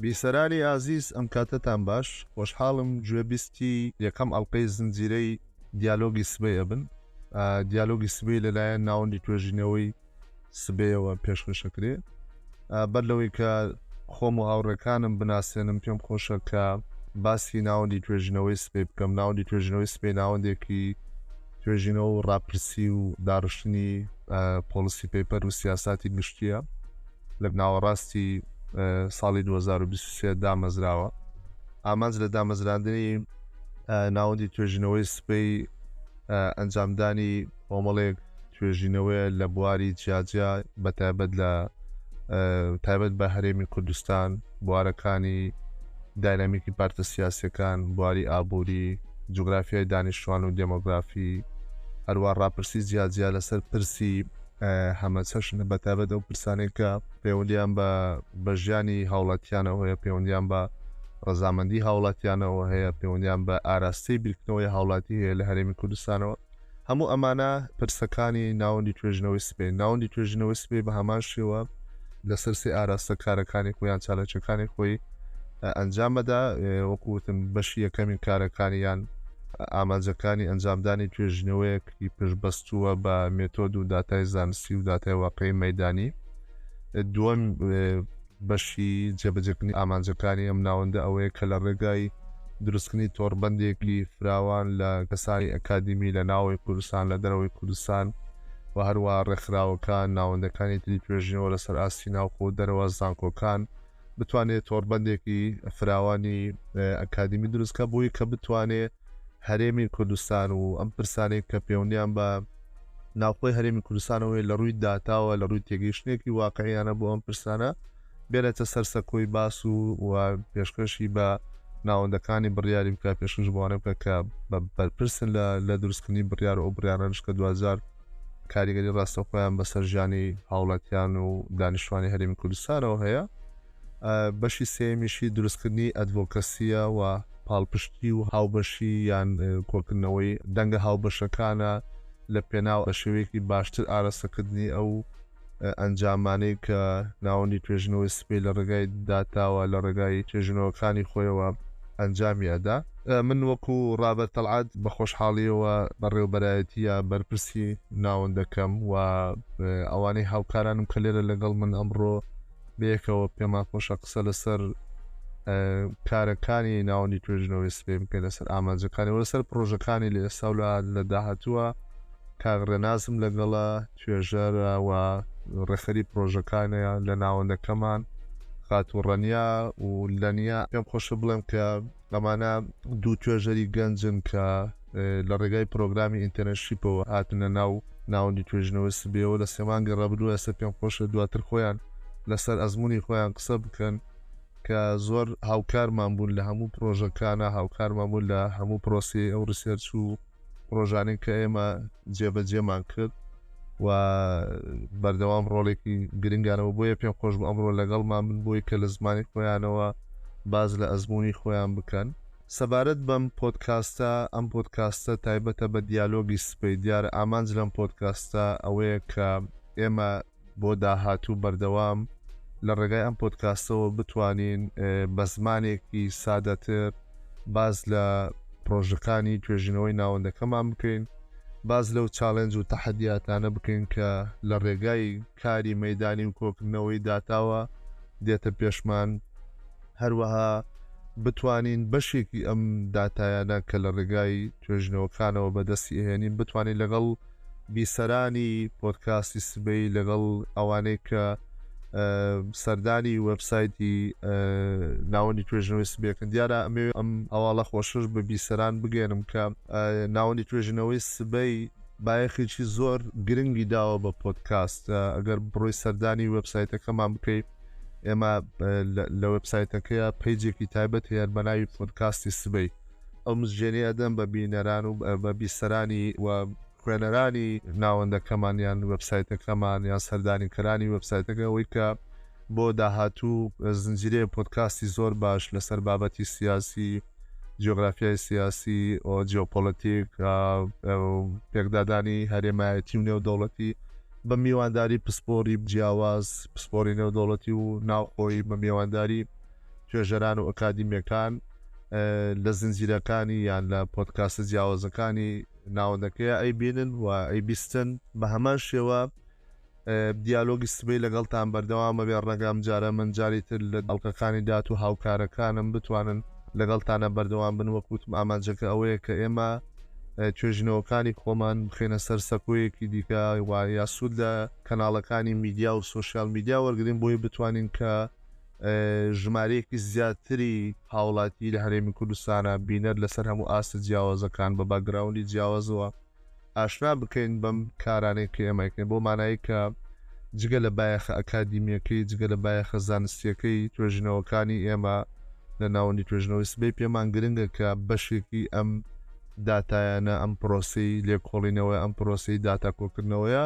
بیسەرانی ئازیز ئەم کاتەتان باش، خۆشحاڵم گوێبیستی یەکەم ئەڵقەی زنجیرەی دیالۆگی سبەی ئەبن. دیالۆگی سبەی لەلایەن ناوەندی توێژینەوەی سبەیەوە پێشکەش ئەکرێ. بەر لەوەی کە خۆم و هاوڕێکانم بناسێنم پێم خۆشە کە باسی ناوەندی توێژینەوەی سبەی بکەم. ناوەندی توێژینەوەی سبەی ناوەندێکی توێژینەوە و ڕاپرسی و داڕشتنی پۆڵسی پەیپەر و سیاساتی گشتیە. لە ناوەڕاستی ساڵی 2023 دامەزراوە. ئامانج لە دامەزراندنی ناوەندی توێژینەوەی سبەی ئەنجامدانی کۆمەڵێک توێژینەوەیە لە بواری جیاجیا بە تایبەت لە تایبەت بە هەرێمی کوردستان بوارەکانی داینامیکی پارتە سیاسەکان بواری ئابووری جوگرافیای دانیشتوان و دێمۆگرافی هەروە ڕاپرسی جیاجیا لەسەر پرسی هەمەچەشنە بەتایبەت ئەو پرسانەی کە پەیوەندیان بە بە ژیانی هاوڵاتیانەوە هەیە پەیوەندیان بە ڕەزامەندی هاوڵاتیانەوە هەیە پەیوەندیان بە ئاراستەی بیرکردنەوەی هاوڵاتی هەیە لە هەرێمی کوردستانەوە هەموو ئەمانە پرسەکانی ناوەندی توێژینەوەی سپی ناوەندی توێژینەوەی سپی بە هەمان شێوە لەسەر سێ ئاراستە کارەکانی خۆیان چالاکیەکانی خۆی ئەنجامەدا وەکو وتم بەشی یەکەمی کارەکانی یان ئامانجەکانی ئەنجامدانی توێژینەوەیەکی پشتبەستووە بە مێتۆد و داتای زانستی و داتای واقعی مەیدانی. دووەم بەشی جێبەجێکردنی ئامانجەکانی ئەم ناوەندە ئەوەیە کە لە ڕێگای دروستکردنی تۆڕبەندێکی فراوان لە کەسانی ئەکادیمی لە ناوەوەی کوردستان، لە دەرەوەی کوردستان و هەروەها ڕێکخراوەکان، ناوەندەکانی تری توێژینەوە لەسەر ئاستی ناوخۆ و دەرەوە، زانکۆکان، بتوانێت تۆڕبەندێکی فراوانی ئەکادیمی دروست کە بۆی کە بتوانێت هەرێمی کوردستان و ئەم پرسانەی کە پەیوەندیان بە ناوخۆی هەرێمی کوردستانەوەی لە ڕووی داتاوە لە ڕووی تێگەیشتنێکی واقعیانە بۆ ئەم پرسانە بێنێتە سەر سەکۆی باس و و پێشکەشی بە ناوەندەکانی بڕیاری بکە پێشکەش بۆوانە بکە کە بە بەرپرسن لە لە دروستکردنی بڕیار و ئەو بڕیارانەش کە دواجار کاریگەری ڕاستەوخۆیان بەسەر ژیانی هاوڵاتیان و دانیشتوانی هەرێمی کوردستانەوە هەیە. بەشی سێیەمیشی دروستکردنی ئەدڤۆکەسییە و پاڵپشتی و هاوبەشی یان کۆکردنەوەی دەنگە هاوبەشەکانە لە پێناو بە شێوەیەکی باشتر ئاراستەکردنی ئەو ئەنجامانەی کە ناوەندی توێژینەوەی سپی لە ڕێگای داتاوە لە ڕێگای توێژینەوەکانی خۆیەوە ئەنجامی ئەدا. من وەکو ڕابەر تەڵعەت بە خۆشحاڵیەوە بەڕێوەبەرایەتی یا بەرپرسی ناوەندەکەم و ئەوانەی هاوکارانم کە لێرە لەگەڵ من ئەمڕۆ بەیەکەوە پێمان خۆشە قسە لەسەر کارەکانی ناوەندی توێژینەوەی سپی بکەین لەسەر ئامانجەکانی و لەسەر پرۆژەکانی لە ئێستا و لە داهاتووە کاک ڕێناسم لەگەڵە توێژەرە و ڕێکخەری پرۆژەکانە لە ناوەندەکەمان خاتوو ڕەنیا و لەنیا پێم خۆشە بڵێم کە ئەمانە دوو توێژەری گەنجن کە لە ڕێگای پرۆگرامی ئینتەرنشیپەوە هاتنە ناو ناوەندی توێژینەوەی سبەیەوە لە سێ مانگی ڕابردوو ئێستا پێم خۆشە دواتر خۆیان لەسەر ئەزموونی خۆیان قسە بکەن کە زۆر هاوکارمان بوون لە هەموو پرۆژەکانە هاوکارمان بوون لە هەموو پرۆسی ئەو ڕیسێرچ و پرۆژانەی کە ئێمە جێبەجێمان کرد و بەردەوام ڕۆڵێکی گرنگانەوە بۆیە پێم خۆش بوو ئەمڕۆ لەگەڵمان بن بۆی کە لە زمانی خۆیانەوە باز لە ئەزمموی خۆیان بکەن. سەبارەت بەم پۆدکاستە، ئەم پۆدکاستە تایبەتە بە دیالۆگی سبەی، دیارە ئامانج لەم پۆدکاستە ئەوەیە کە ئێمە بۆ داهاتوو بەردەوام لە ڕێگای ئەم پۆدکاستەوە بتوانین بە زمانێکی سادەتر باس لە پرۆژەکانی توێژینەوەی ناوەندەکەمان بکەین، باس لەو چاڵێنج و تەحەدیاتانە بکەین کە لە ڕێگای کاری مەیدانی و کۆکردنەوەی داتاوە دێتە پێشمان، هەروەها بتوانین بەشێکی ئەم داتایانە کە لە ڕێگای توێژینەوەکانەوە بەدەستی ئەهێنین بتوانین لەگەڵ بیسەرانی پۆدکاستی سبەی لەگەڵ ئەوانەی کە سەردانی وێبسایتی ناوەندی توێژینەوەی سبەکەن دیارە ئەمەوێ ئەم هەواڵە خۆشەش بە بیسەران بگەێنم کە ناوەندی توێژینەوەی سبەی بایەخێکی زۆر گرنگی داوە بە پۆدکاست ئەگەر بڕۆی سەردانی وێبسایتەکەمان بکەیت ئێمە لە وێبسایتەکەیە پەیجێکی تایبەت هەیە بە ناوی پۆدکاستی سبەی ئەو مزگێنی ئەدەم بە بینەران و بە بیسەرانی و خوێنەرانی ناوەندەکەمان یان وێبسایتەکەمان یان سەردانیکەرانی وێبسایتەکە ئەوەی کە بۆ داهاتوو زنجیرەیە پۆدکاستی زۆر باش لەسەر بابەتی سیاسی جیۆگرافیای سیاسی و جیۆپۆلەتیک پێکدادانی هەرێمایەتی و نێودەوڵەتی بە میوانداری پسپۆری جیاواز پسپۆری نێودەوڵەتی و ناوخۆیی بە میوانداری. توێژەران و ئەکادیمیەکان لە زنجیرەکانی یان لە پۆدکاستە جیاوازەکانی ناوەندەکەیە ئەیبینن و ئەیبیستن. بە هەمان شێوە دیالۆگی سبەی لەگەڵتان بەردەوامە بێ ڕەنگە ئەم جارە من جاری تر لە ئەڵقەکانی دات و هاوکارەکانم بتوانن لەگەڵتانە بەردەوام بن. وەک وتم ئامانجەکە ئەوەیە کە ئێمە توێژینەوەکانی خۆمان بخەینە سەر سەکۆیەکی دیکە و یا سوود لە کەناڵەکانی میدیا و سۆشیال میدیا وەرگین بۆی بتوانین کە ژمارەیەکی زیاتری هاوڵاتی لە هەرێمی کوردستانە بینەر لەسەر هەموو ئاستە جیاوازەکان بە باکگراوندی جیاوازەوە ئاشنا بکەین بەم کارانەی کە ئێمە ئەیکەین بەو مانایەی کە جگە لە بایەخە ئەکادیمییەکەی، جگە لە بایەخە زانستییەکەی توێژینەوەکانی ئێمە لە ناوەندی توێژینەوەی سبەی پێمان گرنگە کە بەشێکی ئەم داتایانە، ئەم پرۆسەی لێکۆڵینەوەیە، ئەم پرۆسەی داتا کۆکردنەوەیە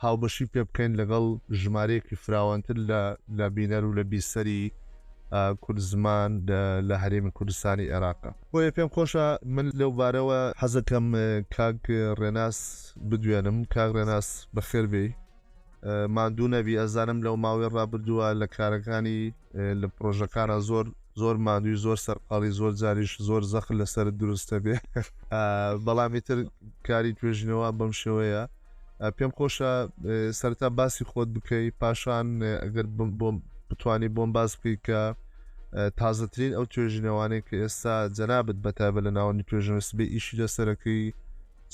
هاوبەشی پێ بکەین لەگەڵ ژمارەیەکی فراوانتر لە لە بینەر و لە بیسەری کوردزمان لە هەرێمی کوردستانی عێراقە. بۆیە پێم خۆشە من لەو بارەوە حەزەکەم کاک ڕێناس بدوێنم. کاک ڕێناس بەخێر بێی، ماندوو نەبی. ئەزانم لەو ماوەی ڕابردووە لە کارەکانی لە پرۆژەکانە زۆر زۆر ماندووی، زۆر سەرقاڵی، زۆر جاریش زۆر زەخت لەسەرت دروستە بێ، بەڵام ئیتر کاری توێژینەوە بەم شێوەیە. پێم خۆشە سەرەتا باسی خۆت بکەی، پاشان ئەگەر بۆم بتانی بۆم باس بکەی کە تازەترین ئەو توێژینەوانەی کە ئێستا جەنابت بەتایبەت لە ناوەندی توێژینەوەی سبەی ئیشی لەسەرەکەی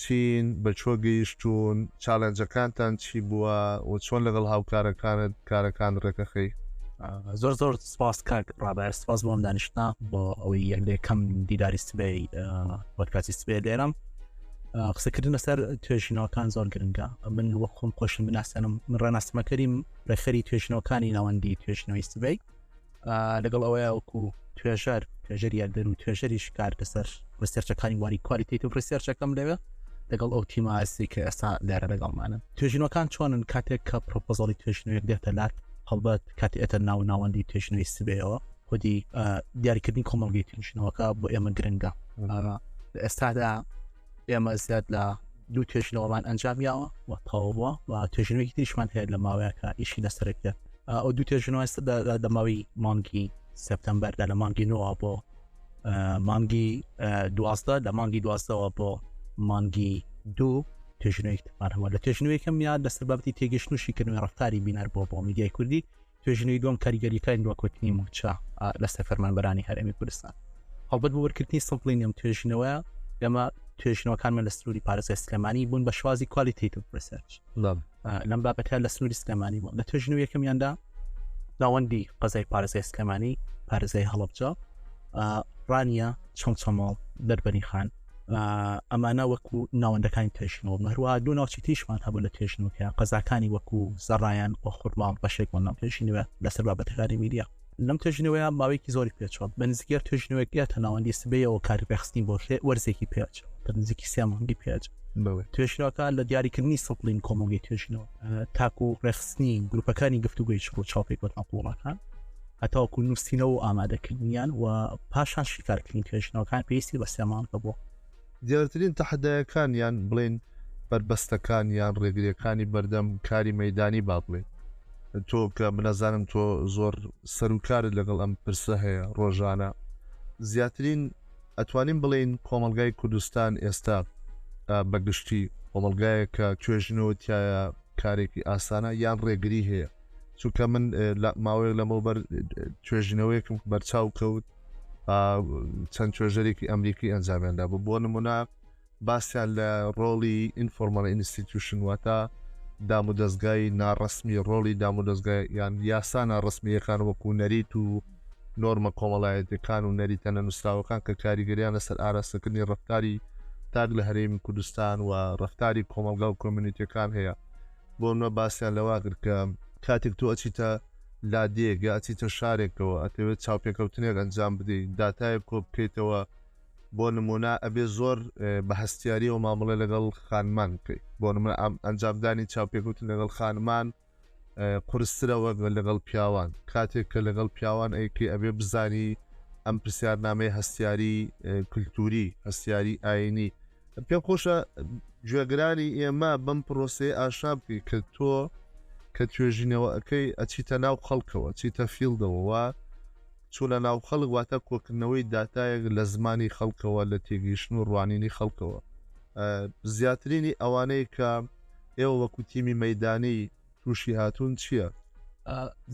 چین، بە کوێ گەیشتوون، چالێنجەکانتان چی بووە و چۆن لەگەڵ هاوکارەکانت کارەکان ڕێکەخەی؟ زۆر زۆر سپاس کاک ڕابەر، سپاس بۆ ئەم دانیشتنە، بۆ ئەوەی یەک لە یەکەم دیداری سبەی پۆدکاستی سبەی لێرەم. قسەکردن لەسەر توێژینەوەکان زۆر گرنگە. من وەک خۆم خۆشم بناسێنم، من ڕێناسمەکەریم ڕێکخەری توێژینەوەکانی ناوەندی توێژینەوەی سبەی. لەگەڵ ئەوەیە وەکو توێژەر، توێژەری یاردەر و توێژەریش کار لەسەر ڕیسێرچەکانی واری کوالیتیتیڤ ڕیسێرچەکەم لەوێ لەگەڵ ئەو تیمە ئاستی کە ئێستا لێرە لەگەڵمانن. توێژینەوەکان چۆنن؟ کاتێک کە پرۆپۆزەڵی توێژینەوەیەک دێتە لات، هەڵبەت کاتێ ئێتە ناو ناوەندی توێژینەوەی سبەیەوە، خودی دیاریکردنی کۆمەڵگەی توێژینەوەکە بۆ ئێمە گرنگە. لە ئێستادا ئێمە زیاد لە دوو توێژینەوەمان ئەنجام یاوە و تەواو بووە و توێژینەوەیەکی تریشمان هەیە لە ماوەیەکە ئیشی لەسەرەکرێت. ئەو دوو توێژینەوە ئێستا لە ماوەی مانگی سپتەمبەردا، لە مانگی نۆوە بۆ مانگی 12، لە مانگی دوازدەوە بۆ مانگی دوو توێژینەوەیەکی ترمان هەبووە. لە توێژینەوەیەکەم یان لەسەر بابەتی تێگەیشتن و شیکردنەوەی ڕەفتاری بینەر بۆ بۆ میدیای کوردی، توێژینەوەی دووەم کاریگەریەکانی دواکەوتنی مووچە لەسەر فەرمانبەرانی هەرێمی کوردستان. هەڵبەت بۆ وەرگرتنی سمپڵینی ئەم توێژینەوەیە ئێمە توێژینەوەکانمان لە سنووری پارێزگای سلێمانی بوون بە شێوازی کوالیتیتیڤ ڕیسێرچ. لەم بابەتە لە سنووری سلێمانی بوون. لە توێژینەوە یەکەمیاندا ناوەندی قەزای پارێزگای سلێمانی، پارێزگای هەڵەبجە، ڕانیە، چەمچەماڵ، دەربەنی خان، ئەمانە وەکو ناوەندەکانی توێژینەوە بوون. هەروەها دوو ناوچەی تریشمان هەبوو لە توێژینەوەکە، قەزاکانی وەکو زەڕایەن و خورماڵ بەشێک بوون لەم توێژینەوە لەسەر بابەتەکانی میدیا. لەم توێژینەوەیە ماوەیەکی زۆری پێچووە، بە نزیکی هەر توێژینەوەیەک یاتە ناوەندی سبەیەوە کاری ڕێکخستنی بۆ وەرزێکی پێچوو، بە نزیکی سێ مانگی پێچ. توێژینەوەکە لە دیاریکردنی سەپڵین کۆمەڵگەی توێژینەوە تاکو ڕێکخستنی گروپەکانی گفتوگۆی چڕ و چاوپێکەوتنە قووڵەکان هەتاوەکو نووسینەوە و ئامادەکردنیان و پاشان شیکارکردنی توێژینەوەکان پێویستی بە سێ مانگ هەبووە. دیارترین تەحەدایەکان یان بڵێین بەربەستەکان یان ڕێگریەکانی بەردەم کاری مەیدانی با بڵێین تۆ کە من ئەزانم تۆ زۆر سەروکارت لەگەڵ ئەم پرسە هەیە ڕۆژانە زیاترین ئەتوانین بڵێین کۆمەڵگای کوردستان ئێستا بە گشتی کۆمەڵگایەکە توێژینەوە تایە کارێکی ئاسانە یان ڕێگری هەیە چونکە من ماوەیەک لەمەوبەر توێژینەوەیەکم بەرچاو کەوت چەند توێژەرێکی ئەمریکی ئەنجامیاندا بوو بۆ نمونە باسیان لە ڕۆڵی ئینفۆرمەڵ ئینستیتیوشن واتە دام و دەستگای ناڕسمی ڕۆڵی دام و دەستگای یان یاسا ناڕسمیەکان وەکو نەریت و نۆرمە کۆمەڵایەتەکان و نەریتە نەنووسراوەکان کە کاریگەریان لەسەر ئاراستەکردنی ڕفتاری تاک لە هەرێمی کوردستان و ڕفتاری کۆمەڵگا و کۆمیونیتیەکان هەیە بۆ نمونە باسیان لەوە کرد کە کاتێک تۆ ئەچیتە لادێیەک یا ئەچیتە شارێکەوە ئەتەوێت چاوپێکەوتنێک ئەنجام بدەیت داتایەک کۆ بکەیتەوە بۆ نمونە ئەبێ زۆر بە هەستیاریەوە مامەڵێ لەگەڵ خانمان بکەیت بۆ نمونە ئەنجامدانی چاوپێکەوتن لەگەڵ خانمان قورسترە وەک لەگەڵ پیاوان کاتێک کە لەگەڵ پیاوان ئەیکەی ئەبێ بزانی ئەم پرسیارنامەی هەستیاری کللتوری هەستیاری ئاینی پێم خۆشە گوێگرانی ئێمە بەم پرۆسەیە ئاشنا بکەی کە تۆ کە توێژینەوە ئەەکەی ئەچیتە ناو خەڵکەوە چیتە فیلدەوە. چوونە ناو خەڵک واتە کۆکردنەوەی داتایەک لە زمانی خەڵکەوە لە تێگەیشتن و ڕوانینی خەڵکەوە زیاترینی ئەوانەی کە ئێوە وەکو تیمی مەدانی تووشی هاتوون چییە؟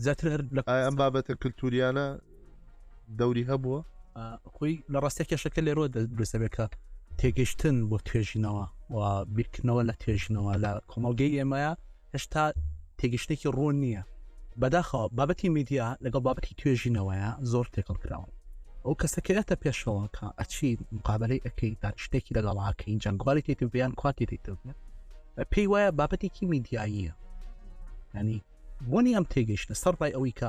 زیاتر لە ئەم بابەتە کللتوریانە دەوری هەبووە؟ خۆی لە ڕاستە کێشەکە لێرەوە دروستە بێت کە تێگەشتن بۆ توێژینەوە و بیرکردنەوە لە توێژینەوە لە کۆمەڵگەی ئێمەیە هێشتا تێگەشتێکی ڕوون نییە بەداخەوە بابەتی میدیا لەگەڵ بابەتی توێژینەوەیە زۆر تێکەڵ کراون ئەو کەسەکەێتە پێشەوە کە ئەچی مقابلەی ئەەکەی شتێکی لەگەڵاکەین جەنگواری تێت بیان کواتی تێت پێی وایە بابەتێکی میدیاییە ینی بۆنی ئەم تێگەیشتە سەر ڕای ئەوەی کە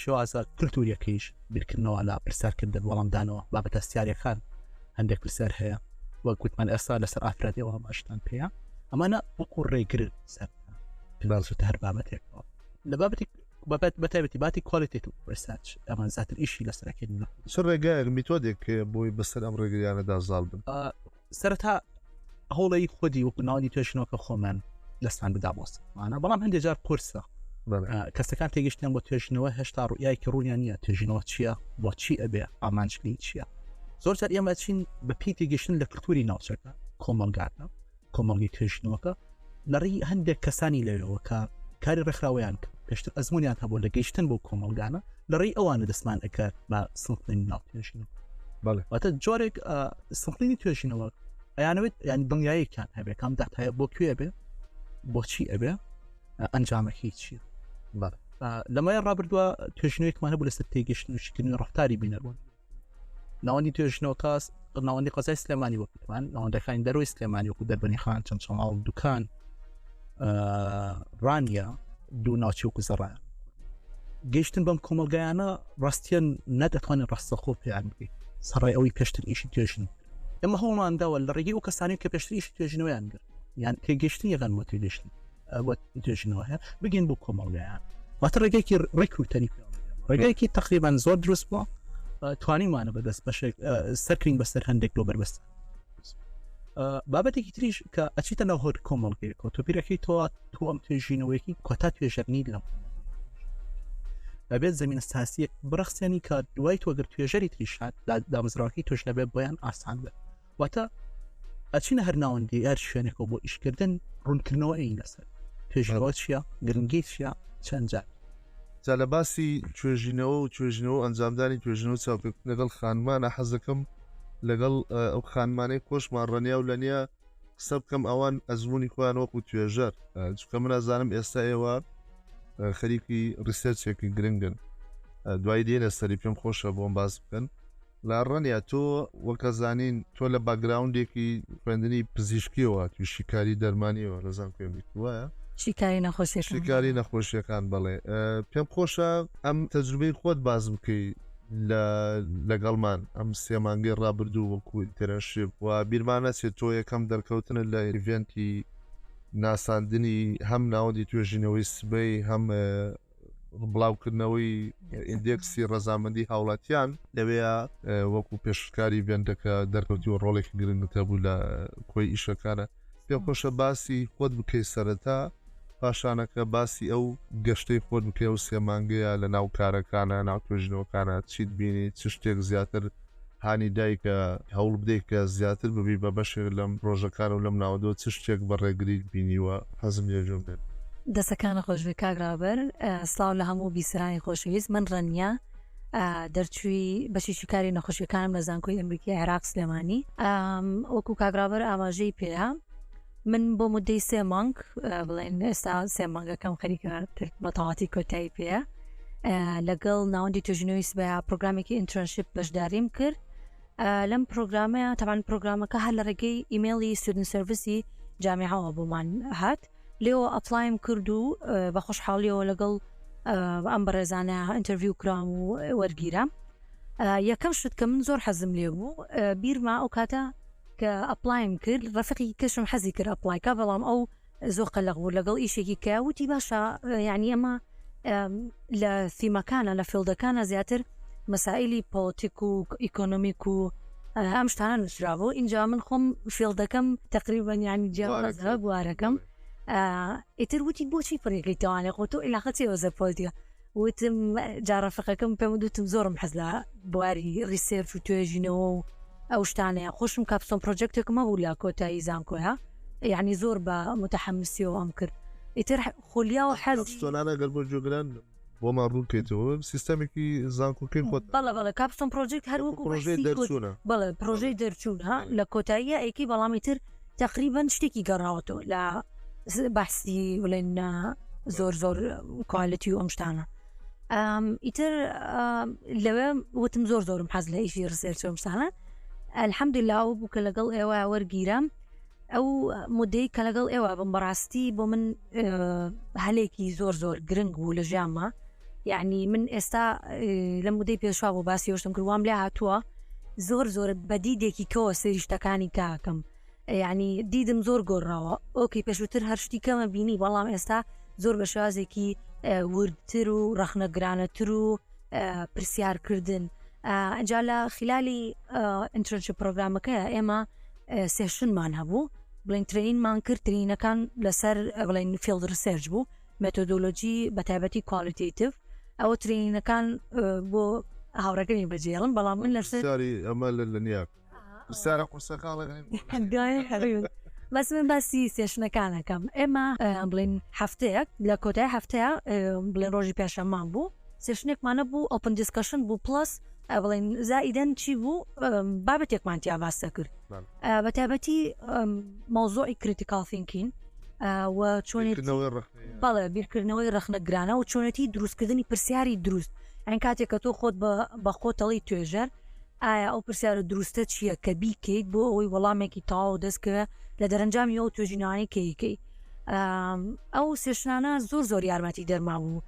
شێوازە کللتوریەکەیش بیرکردنەوە لە پرسیارکردن وەڵامدانەوە بابەتە سیارەکان هەندێک پرسیار هەیە وەک گوتمان ئێستا لەسەر ئافرەتەوە باشتان پێەیە ئەمانە وەکو ڕێگر سەر بازوتە هەر بابەتێکەوە لە بابەتی بابەت بەتایبەتی باتی qualitative research ئەمان زیاتر ئیشی لەسەرەکەین چ ڕێگایەک میتۆدێک بۆی بەسەر ئەم ڕێگریانەدا زاڵ بن سەرەتا هەوڵی خودی وەکو ناوەندی توێژینەوەکە خۆمان دەستان بدا بۆسمانە بەڵام هەندێک جار قورسە کەسەکان تێگەشتیان بۆ توێژینەوە هێشتا ڕوئیایکی ڕوونیان نییە توێژینەوە چییە بۆچی ئەبێ ئامانجلی چییە زۆر جار ئێمە چین بە پێی تێگەشتن لە کللتوری ناوچەکە کۆمەڵگاکە کۆمەڵگەی توێژینەوەکە لە ڕێی هەندێک کەسانی لەوێەوە کە کاری ڕێکخراوەیان کرد پێشتر ئەزمونیان هەبوو لە گەیشتن بۆ کۆمەڵگانە لە ڕێی ئەوانە دەستمان ئەکات بە sampling ناو توێژینەوە واتە جۆرێک sampling ی توێژینەوە ئەیانەوێت یان دڵنیاییەکیان هەبێ کام داتایە بۆ کوێ بێ بۆچی ئەبێ ئەنجامەکەی چییە لەمای ڕابردووە توێژینەوەیەکمان هەبوو لەسەر تێگەشتن و شیکردنی ڕەفتاری بینەربوون ناوەندی توێژینەوەکە ناوەندی قەزای سلێمانی وەکوتمان ناوەندەکانی دەرەوەی سلێمانی وەکو دەربەنی خان چەمچەماڵ دوکان ڕانیە دوو ناوچی وەکو زەڕایە گەیشتن بەم کۆمەلگایانە ڕاستیان نەدەتوانێت ڕاستەخۆ پێیان بگەیت سەڕای ئەوەی پێشتر ئیشی توێژین ئێمە هەوڵمانداوە لە ڕێگەی ئەو کەسانی کە پێشتر ئیشی توێژینەوەیان کرد یان تێگەشتنی یەکان بۆ تێگەشتن توێژینەوە هەیە بگەین بۆ کۆمەڵگایان واتە ڕێگەیەکی ڕێکوتەری ڕێگەیەکی تقریبان زۆر دروست بووە توانیمانە بەدەست بەشێک سەرکرین بەسەر هەندێک لۆ بەربەست بابەتێکی تریش کە ئەچیتە ناو هەر کۆمەڵگەیەکەوە تۆ بیرەکەی تۆ تۆ ئەم توێژینەوەیەکی کۆتا توێژەرنی لەم ئەبێت زمینە ساسیەک بڕەخسێنی کە دوای تۆ گەر توێژەری تریشات دامەزراوەکەی تۆش نەبێت بۆیان ئاسان بێت واتە ئەچینە هەر ناوەندی هەر شوێنێکەوە بۆ ئیشکردن ڕوونکردنەوە ئەین لەسەر توێژینەوە چییە گرنگی چییە چەند جار جا لە باسی توێژینەوە و توێژینەوە و ئەنجامدانی توێژینەوە چاوپێکەوتن لەگەڵ خانمانە حەزەکەم لەگەڵ ئەو خانمانەی خۆشمان ڕەنیا و لەنیا قسە بکەم ئەوان ئەزمموی خۆیان وەکو توێژەر چونکە من ئەزانم ئێستا ئێوە خەریکی research ێکی گرنگن دوای دێنە سەری پێم خۆشە بۆم باس بکەن لا ڕەنیا تۆ وەک ئەزانین تۆ لە background ێکی خوێندنی پزیشکیەوە هاتووی شیکاری دەرمانیەوە لە زانکۆی ئەمریکی وایە؟ شیکاری نەخۆشیەکان شیکاری نەخۆشیەکان بەڵێ پێم خۆشە ئەم تەجروبەی خۆت باس بکەی لە لەگەڵمان ئەم سێ مانگەی ڕابردوو وەکو internship و بیرمان نەچێت تۆ یەکەم دەرکەوتنت لە event ی ناساندنی هەم ناوەندی توێژینەوەی سبەی هەم بڵاوکردنەوەی index ی ڕەزامەندی هاوڵاتیان لەوەیە وەکو پێشکاری ڤێندەکە دەرکەوتی و ڕۆڵێکی گرنگت هەبوو لە کۆی ئیشەکانە پێم خۆشە باسی خۆت بکەی سەرەتا پاشانەکە باسی ئەو گەشتەی خۆت بکەی ئەو سێ مانگەیە لە ناو کارەکانە ناو توێژینەوەکانە چیت بینی چ شتێک زیاتر هانی دای کە هەوڵ بدەیت کە زیاتر ببی بە بەشێک لەم پرۆژەکان و لەم ناوەندەوە چ شتێک بە ڕێگریت بینیوە حەزم لێ گوێم لێ بێت. دەستەکانت خۆشبێ کاک ڕابەر سڵاو لە هەموو بیسەرانی خۆشەویست من ڕەنیا دەرچووی بەشی شیکاری نەخۆشیەکانم لە زانکۆی ئەمریکی عێراق سلێمانی وەکو کاک ڕابەر ئاماژەی پێدا من بۆ مدەی سێ مانگ بڵێن ئێستا سێ مانگەکەم خەریکە بەتەواتی کۆتایی پێیە لەگەڵ ناوەندی توێژینەوەی سبەیە پرۆگرامێکی internship بەشداریم کرد لەم پرۆگرامەیە تەبان پرۆگرامەکە هەر لە ڕێگەی ئیمێڵی student service ی جامیعەوە بۆمان هات لێەوە apply م کرد و بە خۆشحاڵیەوە لەگەڵ ئەم بەڕێزانە interview کرام و وەرگیرام یەکەم شت کە من زۆر حەزم لێ بوو بیرما ئەو کاتە کە apply م کرد ڕەفیقی کەشم حەزی کرد apply کا بەڵام ئەو زۆر قەلەق بوو لەگەڵ ئیشێکی کە وتی باشە یعنی ئەمە لە theme ەکانە لە field ەکانە زیاتر مەسائلی politic و economic و ئەم شتانە نووسرابوو اینجا من خۆم field ەکەم تقریبا ینی جیاوازە بوارەکەم ئیتر وتی بۆچی پڕیەکەی تەوانێ خۆ تۆ علاقەتی وەزە پۆلیتیکە. وتم جا ڕەفیقەکەم پێم وتم زۆرم حەز لە بواری research و توێژینەوە و ئەو شتانەیە خۆشم capstone project ێکم هەبوو لە کۆتایی زانکۆیە یعنی زۆر بە متحمسیەوە ئەم کرد ئیتر خولیا و حەز capstone انە گەر بۆ گوێگران بۆمان ڕوون کەیتەوە سیستەمێکی زانکۆکەی خۆت بەڵێ بەڵێ capstone project هەر وەکو پرۆژەی بەحسی کۆت دەرچوونە بەڵێ پرۆژەی دەرچوون ها لە کۆتاییە ئەیکەی بەڵام ئیتر تقریبا شتێکی گەڕاوەتەوە لە بەحسی بڵێن زۆر زۆر quality و ئەم شتانە ئیتر لەوێ وتم زۆر زۆرم حەز لە ئیشی research ئەم شتانە الحمدلله ئەو بوو کە لەگەڵ ئێوە وەرگیرام ئەو مدەی کە لەگەڵ ئێوە بم بەڕاستی بۆ من هەلێکی زۆر زۆر گرنگ بوو لە ژیانمە یعنی من ئێستا لە مدەی پێشوا بۆ باسی هۆشتم کردوام لێ هاتووە زۆر زۆر بەدیدێکی کەوە سەیری شتەکانی کاکەم یعنی دیدم زۆر گۆڕاوە okay پێشووتر هەر شتی کەمە بینی بەڵام ئێستا زۆر بە شێوازێکی وردتر و ڕەخنەگرانەتر و پرسیارکردن ئەجا لە خلالی internship پرۆگرامەکەی ئێمە session مان هەبوو بڵین training مان کرد training ەکان لەسەر بڵین field research بوو methodology بە تایبەتی qualitative ئەوە training ەکان بۆ هاوڕەکەمی بەجێڵم بەڵام من لەسەر ئەمە لە لەنیا سارە قورسەکە بەس من باسی session ەکانەکەم ئێمە بڵین هەفتەیەک لە کۆتای هەفتەیە بڵێن ڕۆژی پێشەمان بوو session ێکمانە بوو open discussion بوو plus بڵێن زائیدەن چی بوو بابەتێکمان تیا باس دەکرد بە تایبەتی مەوزوعی critical thinking و چۆنێتی بەڵێ بیرکردنەوەی ڕەخنەگرانە و چۆنێتی دروستکردنی پرسیاری دروست ئەین کاتێک کە تۆ خۆت بە خۆتەڵی توێژەر ئایا ئەو پرسیارە دروستە چییە کە بیکەیت بۆ ئەوەی وەڵامێکی تەواو دەستکەوێ لە دەرەنجامی ئەو توێژینەوانەی کە یکەی ئەو session انە زۆر زۆر یارمەتی دەرما بوو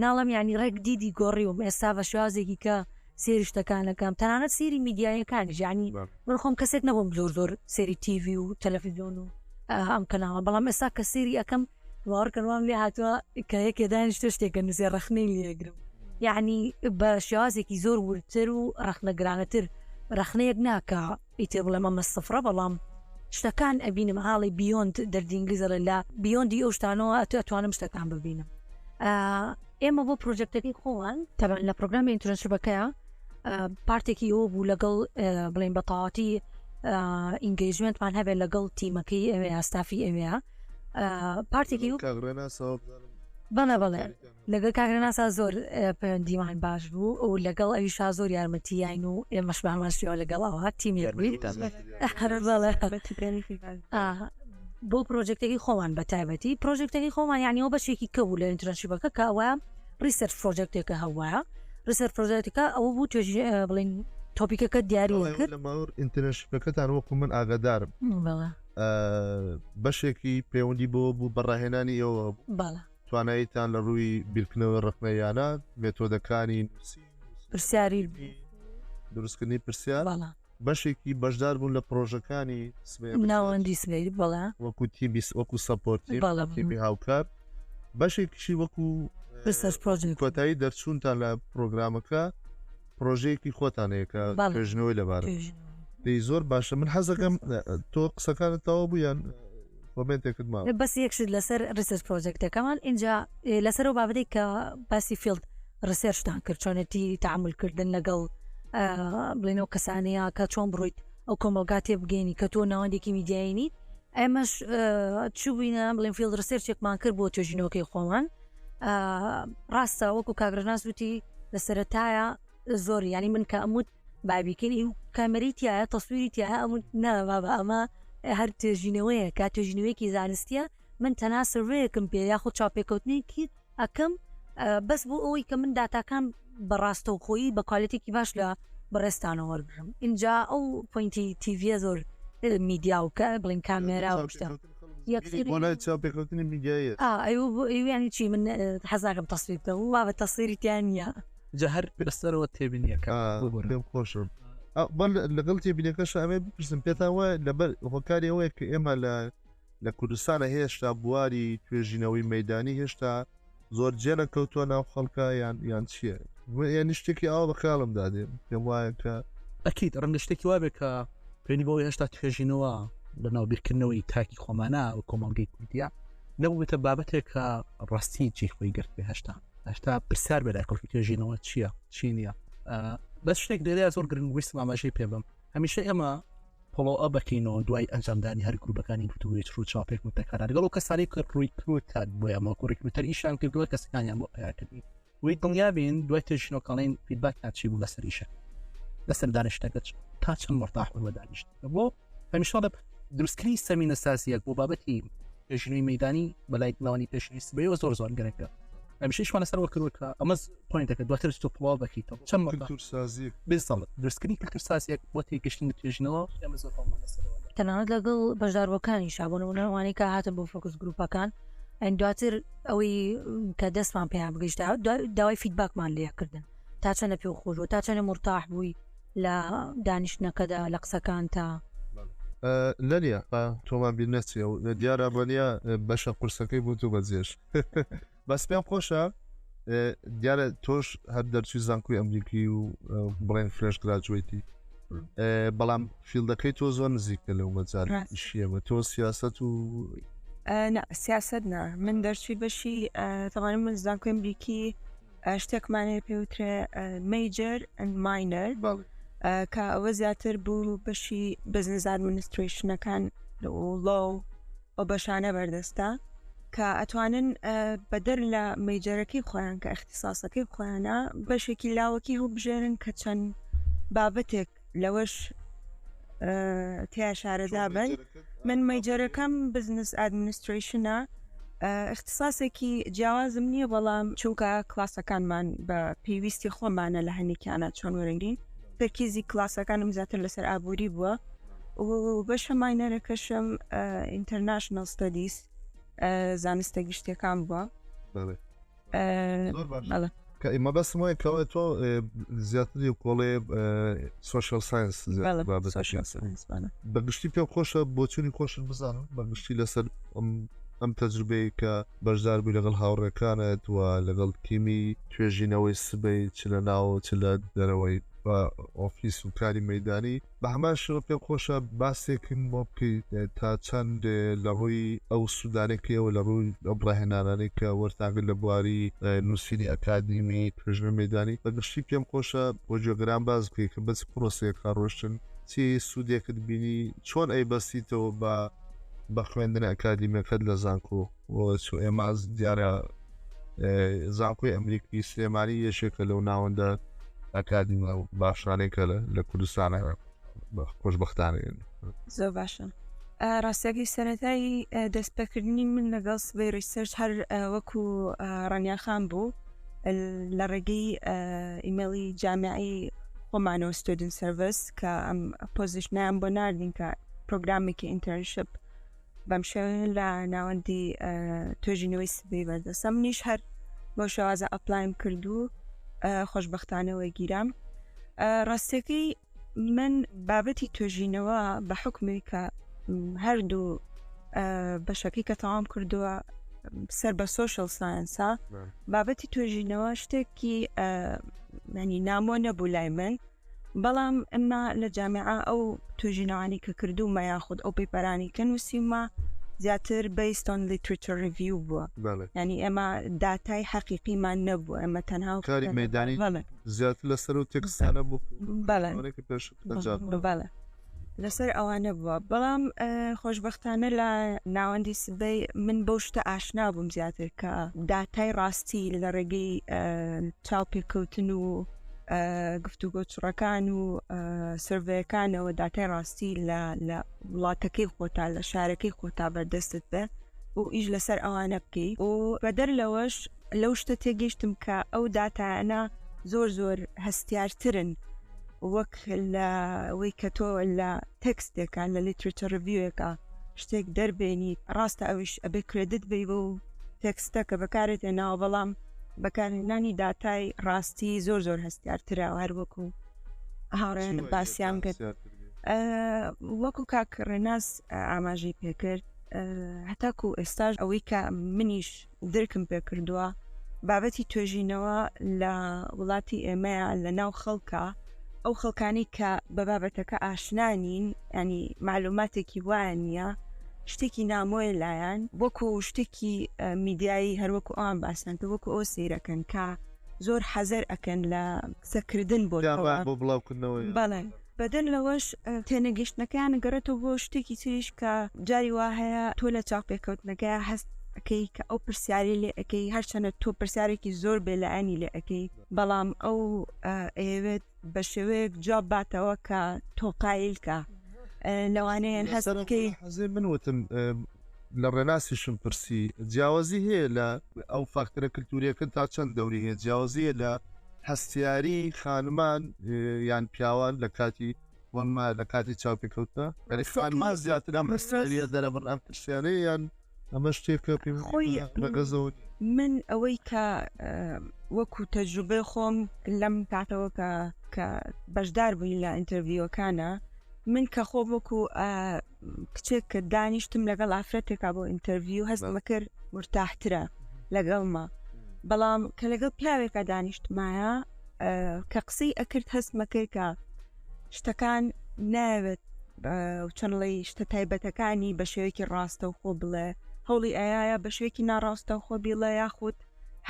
ناڵم ینی ڕێک دیدی گۆڕیوم ئێستا بە شێوازێکی کە سێری شتەکانەکەم تەنانەت سێری میدیایەکانیش ینی من خۆم کەسێک نەبووم زۆر زۆر سێری تیڤی و تەلەفزیۆن و ئەم کەناڵە بەڵام ئێستا کە سێری ئەەکەم باوەڕکەن وام لێ هاتووە کە یەکێ دانیشتە شتێکە نووسێ ڕەخنەی لێگرم یعنی بە شێوازێکی زۆر وردتر و ڕەخنەگرانەتر ڕەخنەیەک ناکە ئیتر بڵێم ئەمە سفرە بەڵام شتەکان ئەبینم هاڵی beyond دەردی ئینگلیزە لە beyond ی ئەو شتانەوە ئەتوانم شتەکان ببینم ئێمە بۆ project ەکەی خۆمان تەبعەن لە پرۆگرامی internship ەکەیە part ێکی ئەوە بوو لەگەڵ بڵێن بە تەواتی engagement مان هەبێت لەگەڵ تیمەکەی ئەوێ staff ی ئەوێ part ێکی بەڵێ بەڵێ لەگەڵ کاک ڕێناسا زۆر پەیوەندیمان باش بوو و لەگەڵ ئەویشا زۆر یارمەتی یاین و ئێمەش بە هەمان شێوە لەگەڵ ئەوە تیمێک بووین بەڵێ بۆ project ەکەی خۆمان بە تایبەتی project ەکەی خۆمان یعنی ئەو بەشێکی کە بوو لە internship ەکە کە ئەوە research project ێکە هەبووە research project ەکە ئەوە بوو توێژ بڵین topic ەکە دیاری کرد لە ماور internship ەکەتان وەکو من ئاگادارم بەڵێ بەشێکی پەیوەندی بۆ بوو بە ڕاهێنانی ئێوە بەڵێ تواناییتان لە ڕووی بیرکردنەوەی ڕەخنەیانە، مێتۆدەکانی نووسین، پرسیاری دروستکردنی پرسیار، بەڵێ. بەشێکی بەشدار بوون لە پڕۆژەکانی سبەی ناوەندی سبەی بەڵێ. وەکو تیمی وەکو support team، بەڵێ. تیمی هاوکار، بەشێکیشی وەکو research project کۆتایی دەرچوونتان لە پڕۆگرامەکە پڕۆژەیەکی خۆتان هەیە کە بەڵێ. توێژینەوەی لەبارە. توێژینەوە. دەی زۆر باشە من حەزەکەم تۆ قسەکانت تەواو بوو یان comment ێکت ماوە؟ بەس یەک شت لەسەر research project ەکەمان ئینجا لەسەر ئەو بابەتێک کە باسی field research تان کرد چۆنێتی تعاملکردن لەگەڵ بڵێنەوە کەسانەیە کە چۆن بڕۆیت ئەو کۆمەڵگا تێبگەینی کە تۆ ناوەندێکی میدیایی نیت ئێمەش چووینە بڵێن field research ێکمان کرد بۆ توێژینەوەکەی خۆمان ڕاستە وەکو کاک ڕێناس وتی لە سەرەتایە زۆر یعنی من کە ئەموت بابیکەین و کامێرەی تایە تەسویری تایە ئەم نا بابا ئەمە هەر توێژینەوەیە کا توێژینەوەیەکی زانستیە من تەنها survey ەکم پێ یاخود چاپێکەوتنێکی ئەەکەم بەس بۆ ئەوەی کە من داتاکان بە ڕاستەوخۆیی بە quality ێکی باش لە بەڕێزتانەوە وەرگرم اینجا ئەو point ی TV یە زۆر میدیا و کە بڵین کامێرا و شتە چاپێکەوتنی میدیایە ئەیوانی چی من حەزاکەم تەسویر بکەم وا بە تەسویری تیان نییە جا هەر لەسەرەوە تێبینیەکە پێم خۆشە بەڵ لەگەڵ تێبینەکەش ئەمێ بپرسم پێتان وایە لەبەر هۆکاری ئەوەیە کە ئێمە لە لە کوردستانە هێشتا بواری توێژینەوەی مەدانی هێشتا زۆر جێ نەکەوتووە ناو خەڵکە یان یان چییە یعنی شتێکی ئاوا بە خیاڵم دادێ پێم وایە کە ئەکیید ڕەنگە شتێکی وابێ کە پێنی بۆ هێشتا توێژینەوە لە ناو بیرکردنەوەی تاکی خۆمانە و کۆمەڵگەی کوردیە نەبووبێتە بابەتێک کە ڕاستی جێ خۆی گرت بێ هێشتا. هەشتا پرسیار بێ لای خەڵکی توێژینەوە چییە چی نییە بەس شتێک لێرە زۆر گرنگ ویستم ئاماژەی پێ بم هەمیشە ئێمە follow up بکەینەوە دوای ئەنجامدانی هەر گروپەکانی گفتوگۆی چڕ و چاپێک وتەکاران لەگەڵ ئەو کەسانی کە recruiter بۆ ئەمە recruiter ئیشیان کردووە کەسەکانیان بۆ پەیاکردنی وی دڵنیا بین دوای توێژینەوە کەڵین feedback یان چی بوو لەسەر ئیشە لەسەر دانیشتەکە تا چەند مەرتاح بوون بە دانیشتەکە بۆ هەمیشە دەب دروستکردنی زەمینە سازیەک بۆ بابەتی توێژینەوەی مەدانی بەلای ناوەندی توێژینەوەی سبەیەوە زۆر زۆر گرنگە هەمیشە ئیشمان لەسەر وە کردووە کە ئەمە point ەکە دواتر تۆ follow بکەیتەوە چەند مەرتاح کلتورسازی بالضبط دروستکردنی کلتورسازیەک بۆ تێگەشتن لە توێژینەوە ئێمە زۆر هەوڵمان لەسەرەوە تەنانەت لەگەڵ بەشداربووەکانیشا بۆ نموونە ئەوانەی کە هاتن بۆ focus group ەکان ئەین دواتر ئەوەی کە دەستمان پێیان بگەیشت داوای feedback مان لێکردن تا چەندە پێ خۆش بوو تا چەندە مرتاح بووی لە دانیشتنەکەدا لە قسەکان تا لەنیە تۆمان بیر نەچێ و دیارە ڕەنیە بەشە قورسەکەی بۆ تۆ بەجێش بەس پێم خۆشە دیارە تۆش هەر دەرچوی زانکۆی ئەمریکی و بڵێن fresh graduate ی بەڵام field ەکەی تۆ زۆر نزیکە لەو مەجال شیەوە تۆ سیاست و سیاست نا من دەرچوی بەشی تەوانم من زانکۆی ئەمریکی شتێکمان هەیە پێوترێ major and minor کە ئەوە زیاتر بوو بەشی business administration ەکان law ئەو بەشانە بەردەستە کە ئەتوانن بەدەر لە major ەکەی خۆیان کە اختصاصەکەی خۆیانە بەشێکی لاوەکی هەڵبژێرن کە چەند بابەتێک لەوەش تیا شارەزا بن من major ەکەم business administration ە اختصاصێکی جیاوازم نییە بەڵام چونکە کلاسەکانمان بە پێویستی خۆمانە لە هەنێکیانە چۆن وەرەگرین تەرکیزی کلاسەکانم زیاتر لەسەر ئابووری بووە و بەشە minor ەکەشم international studies زانستە گشتیەکان بووە. کە مەبەستم وایە کەەوە تۆ زیاتری کۆڵێ social science بە گشتی پێم خۆشە بۆچوونی خۆشت بزانم بە گشتی لەسەر ئەم تەجروبەیە کە بەشدار بووی لەگەڵ هاوڕێکانت و لەگەڵ تیمی توێژینەوەی سبەی چ لە ناوە چ لە دەرەوەی ئۆفیس و کاری مەدانی بە هەمان شێوە پێم خۆشە باسێکم بۆ بکەیت تا چەند لە ڕووی ئەو سوودانەی کە ئێوە لە ڕووی ئەو ڕاهێنانانەی کە وەرتانگرت لە بواری نووسینی ئەکادیمی، توێژینەوەی مەیدانی، بە گشتی پێم خۆشە بۆ گوێگران باس بکەیت کە بە چ پرۆسەیەکا ڕۆشتن، چی سوودێکت بینی، چۆن ئەیبەستیتەوە بە بە خوێندنە ئەکادیمیەکەت لە زانکۆ و ئێمە دیارە زانکۆی ئەمریکی سلێمانی یەکێکە لەو ناوەندە ئەکادیمە باشانەی کە لە کوردستانە خۆشببختانە زۆر باشە ڕاستەکەی سەرەتای دەستپێکردنی من لەگەڵ سبەی research هەر وەکو ڕەنیاخان بوو لە ڕێگەی ئیمێلی جامعی خۆمانەوە student service کە ئەم position ەیان بۆ ناردین کە پرۆگرامێکی internship بەم شێوەیە لە ناوەندی توێژینەوەی سبەی بەردەستە منیش هەر بەو شێوازە apply م کرد و خۆشببختانە وەرگیرام ڕاستەکەی من بابەتی توێژینەوە بە حکومێک کە هەردوو بەشەکەی کە تەواوم کردووە سەر بە social science ە بابەتی توێژینەوە شتێکی ینی نامۆ نەبوو لای من بەڵام ئەمە لە جامیعە ئەو توێژینەوانەی کە کردوومە یاخود ئەو paper انەی کە نووسیومە زیاتر based on literature review بووە ینی ئێمە داتای حەقیقیمان نەبوو ئێمە تەنها کاری مەدانی زیاتر لەسەر و تێکستانە بوو بەڵێ لەسەر ئەوانە بووە بەڵام خۆشببختانە لە ناوەندی سبەی من بەو شتە ئاشنا بووم زیاتر کە داتای ڕاستی لە ڕێگەی چاوپێکەوتن و گفتوگۆ چڕەکان و survey ەکانەوە داتای ڕاستی لە لە وڵاتەکەی خۆتا لە شارەکەی خۆتا بەردەستت بێ و ئیش لەسەر ئەوانە بکەی و بەدەر لەوەش لەو شتە تێگەیشتم کە ئەو داتایانە زۆر زۆر هەستیارترن وەک لە وەی کە تۆ لە تێکستێکە لە literature review ێکە شتێک دەربێنی ڕاستە ئەویش ئەبێ credit بی بۆ تێکستە کە بەکارێت هێناوە بەڵام بەکارهێنانی داتای ڕاستی زۆر زۆر هەستیارترە هەر وەکو هاوڕێیان باسیان کرد وەکو کاک ڕێناس ئاماژەی پێکرد هەتاکو ئێستاش ئەوەی کە منیش درکم پێکردووە بابەتی توێژینەوە لە وڵاتی ئێمەیە لە ناو خەڵکە ئەو خەڵکانی کە بە بابەتەکە ئاشنا نین ینی معلوماتێکی وایە نییە. شتێکی نامۆیە لایەن وەکو شتێکی میدیایی هەروەکو ئەوان باسیان کرد وەکو ئەوە سەیرەکەن کە زۆر حەزەر ئەکەن لە قسەکردن بۆ بۆ بڵاوکردنەوەی بەڵێ بەدەر لەوەش تێنەگەیشتنەکەیان گەڕێتەوە بۆ شتێکی تریش کە جاری وا هەیە تۆ لە چاوپێکەوتنەکەیا هەست ئەکەی کە ئەو پرسیاری لێ ئەکەی هەرچەنە تۆ پرسیارێکی زۆر بێلایەنی لێ ئەکەی بەڵام ئەو ئەیەوێت بە شێوەیەک جواب باتەوە کە تۆ قایل کە لەوانەیە هەست بکەی حەزێ من وتم لە ڕێناسیشم پرسی جیاوازی هەیە لە ئەو فاکتەرە کللتوریەکە تا چەند دەوری هەیە جیاوازیە لە هەستیاری خانمان یان پیاوان لە کاتی وەما لە کاتی چاوپێکەوتە خانمان زیاتر ئەم هەستیاریە دەرەبڕ ئەم پرسیارەیە یان ئەمە شتێکە خۆی ڕەگەزەوە من ئەوەی کە وەکو تەجروبەی خۆم لەم کاتەوە کە کە بەشدار بووین لە ئینتەرڤیوەکانە من کە خۆم وەکو کچێک کە دانیشتم لەگەڵ ئافرەتێکا بۆ ئینتەرڤیو هەستمە کرد مرتاحترە لەگەڵما بەڵام کە لەگەڵ پیاوێکە دانیشتمایە کە قسەی ئەکرد هەستمە کرد کە شتەکان ناوێت چەندڵی شتە تایبەتەکانی بە شێوەیەکی ڕاستەوخۆ بڵێ هەوڵی ئایا بە شێوەیەکی ناڕاستەوخۆ بیڵێ یاخود